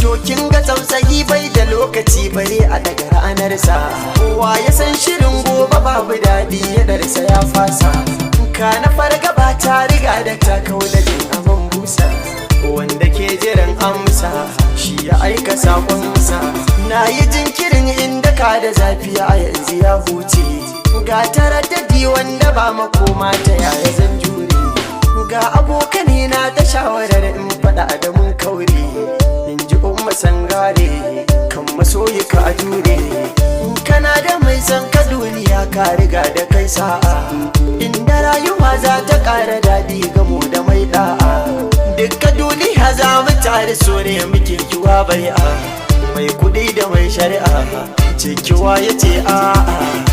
To kin ga tsautsayi bai da lokaci bare a daga ranarsa. Kowa ya san shirin gobe babu daɗi ya darsa ya fasa. Ka na farga ba ta riga da ta kau da jin aman busa. Wanda ke jiran amsa shi ya aika sakonsa. Na yi jinkirin inda ka da zafi a yanzu ya huce. Ga taraddadi wanda ba makoma, ta yaya zan jure? Ga abokane na ta shawarar in faɗa da mun kaure. In ji Umma Sangare kan masoyi ka jure. In kana da mai son ka, duniya ka riga da kai sa'a. Inda rayuwa za ta ƙara daɗi, gamo da mai da'a. Dukka duniya za mu tare, so ne muke kiwa bai'a. Mai kuɗi da mai shari'a, cikiwa ya ce a'a.